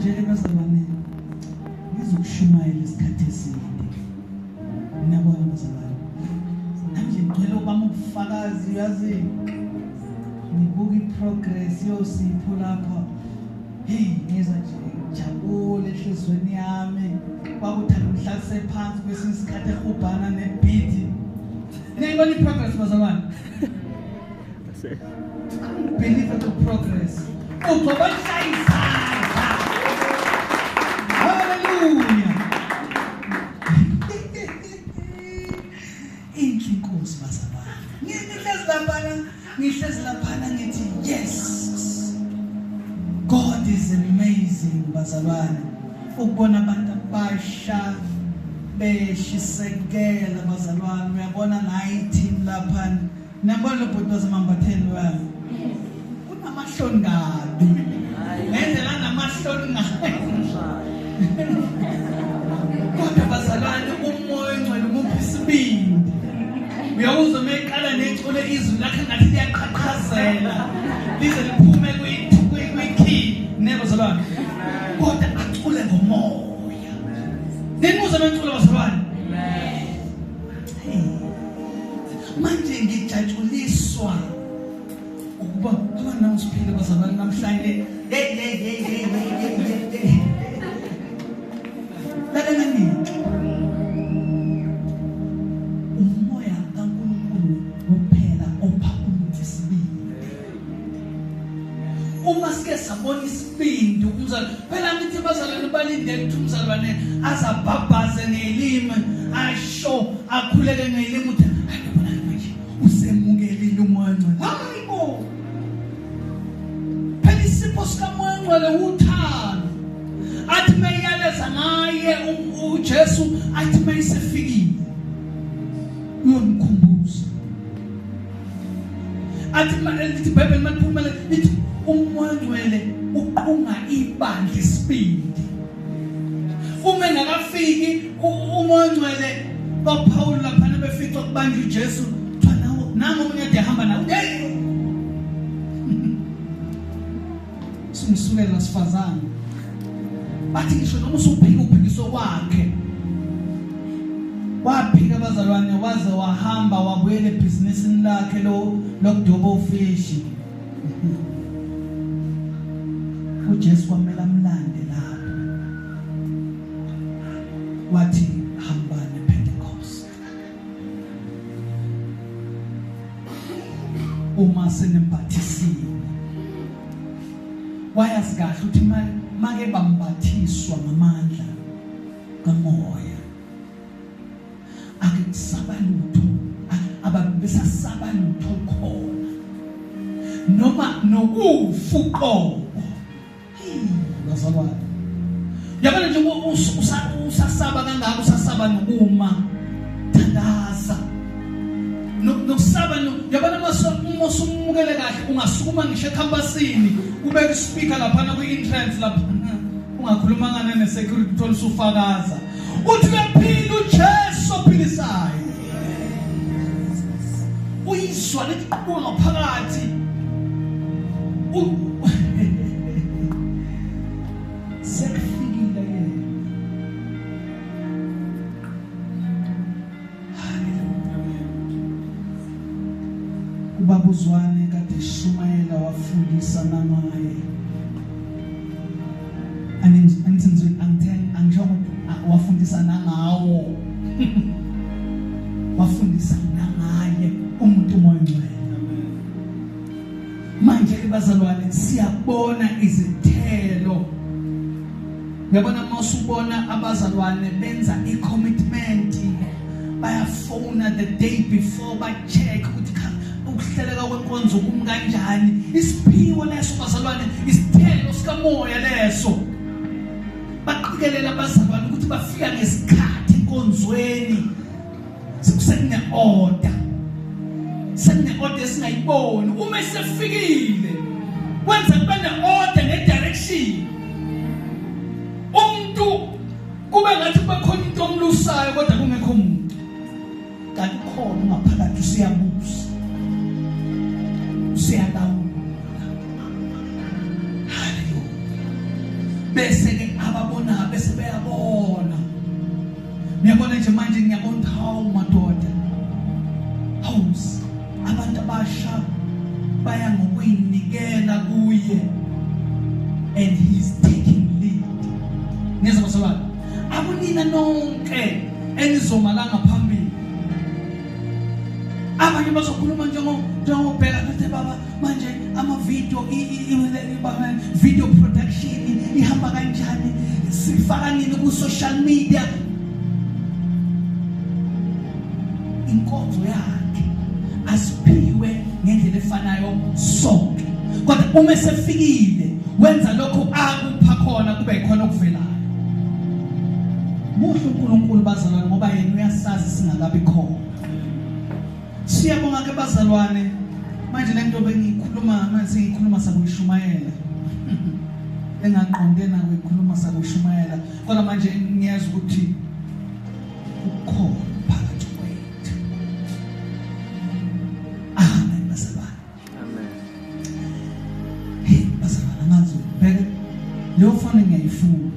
Namhlanje ke bazalwane ngizokushumayela isikhathi eside. Niyabona bazalwane. Namhlanje ngicela ubama ubufakazi uyazi. Ngibuka iprogress yosipho lapha. Hey ngizwa nje ngijabule enhlizweni yami. Kwakuthanda umhlalise phansi kwesinye isikhathi ehubhana nebeat. Niyayibona iprogress bazalwane? Unbelievable progress. Ugcoba izandla. Hallelujah. Inhle inkosi bazalwane. Ngihlezi laphana, ngihlezi laphana ngithi yes. God is amazing bazalwane. Ukubona abantu abasha beshisekela bazalwane uyabona nayi team lapha Niyambona lo bhuti wasemambatheni loya? Unamahloni kabi. Ngendlela anamahloni ngayo. Kodwa bazalwane umoya ongcwele umupha isibindi. Uyawuzwa uma eqala necule izwi lakhe ngathi liyaqhaqhazela. Lize liphume kwi-key. Ne bazalwane. Kodwa acule ngomoya. Nimuzwa mecula bazalwane? Amen. Manje ngijatshuliswa ukuba abana usiphile bazalwane namhlanje. Hey hey hey hey hey hey. Lalelani. Umoya kaNkulunkulu kuphela opha umuntu isibindi. Uma sike sabona isibindi umzalwane, phela ngithi bazalwane balindele ukuthi umzalwane azabhabhaze ngelimi asho akhuleke ngelimi uthi ayibona manje usemukelile umoya ongcwele. Hayi bo. Phela isipho sikamoya ongcwele uthando. Athi meyaleza ngaye uJesu athi mayisefikile uyomkhumbuza. Athi lithi iBhayibheli maliphumele lithi umoya ongcwele uqunga ibandla isibindi. Uma engakafiki umoya ongcwele baPawulu laphana befica kubanjwa uJesu kuthiwa nawo nangu omunye ade ehamba nawo hey Singisukela sifazane bathi ngisho noma usuphika uphikiso kwakhe waphika abazalwane waze wahamba wabuyela ebhizinisini lakhe lo lokudoba ufishi uJesu kwamele amlande lapho wathi hambani ePentecost uma senembathisile wayazi kahle ukuthi make bambathiswa ngamandla kamoya akusaba lutho ababesasaba lutho khona noma nokufa uqobo bazalwane yabona nje usasaba kangaka usasaba nokuma thandaza nokusaba yabona uma usumukele kahle ungasukuma ngisho ecampusini ubeke ispeaker laphana kwi-entrance laphana ungakhuluma ngane ne-security uthole usufakaza uthi uyaphila uJesu ophilisayo uyizwa liqubuka ngaphakathi sekufikile yena ubaba uZwane kade eshumayela wafundisa nangaye angithi ngizwe angisho wafundisa nangawo wafundisa nangaye umuntu umoya ongcwele manje ke bazalwane siyabona izithelo uyabona uma usubona abazalwane benza i-commitment bayafona the day before ba-check ukuthi ukuhleleka kwenkonzo kumi kanjani isiphiwo leso bazalwane isithelo sikamoya leso baqikelela abazalwane ukuthi bafika ngesikhathi enkonzweni sekune-order sekune-order esingayiboni uma esefikile kwenza kube ne-order ne-direction umuntu kube ngathi kube khona into omlusayo kodwa kungekho muntu kanti ukhona ungaphakathi usiyabusa usiyalawula. Haleluya. Bese ke ababona bese beyabona. Niyabona nje manje ngiyabona hawu madoda. Hawu abantu abasha baya ngokuyinikela kuye and he's taking lead. Ngiyezwa bazalwane. Akunina nonke enizomalanga phambili. Abanye bazokhuluma njengo njengobheka bethe baba manje ama video video production ihamba kanjani sifaka nini ku social media inkonzo yakhe asiphiwe ngendlela efanayo sonke kodwa uma esefikile wenza lokho akupha khona kube khona okuvelayo muhle uNkulunkulu bazalwane ngoba yena uyasazi singakabi khona. Siyabonga ke bazalwane. Manje lento bengikhuluma manje sengikhuluma sakuyishumayela. Engaqonde na kuyikhuluma sakuyishumayela. Kodwa manje ngiyazi ukuthi ukhona phakathi kwethu. Amen bazalwane. Amen. Hey bazalwane angazi bheke leyo foni ngiyayifuna.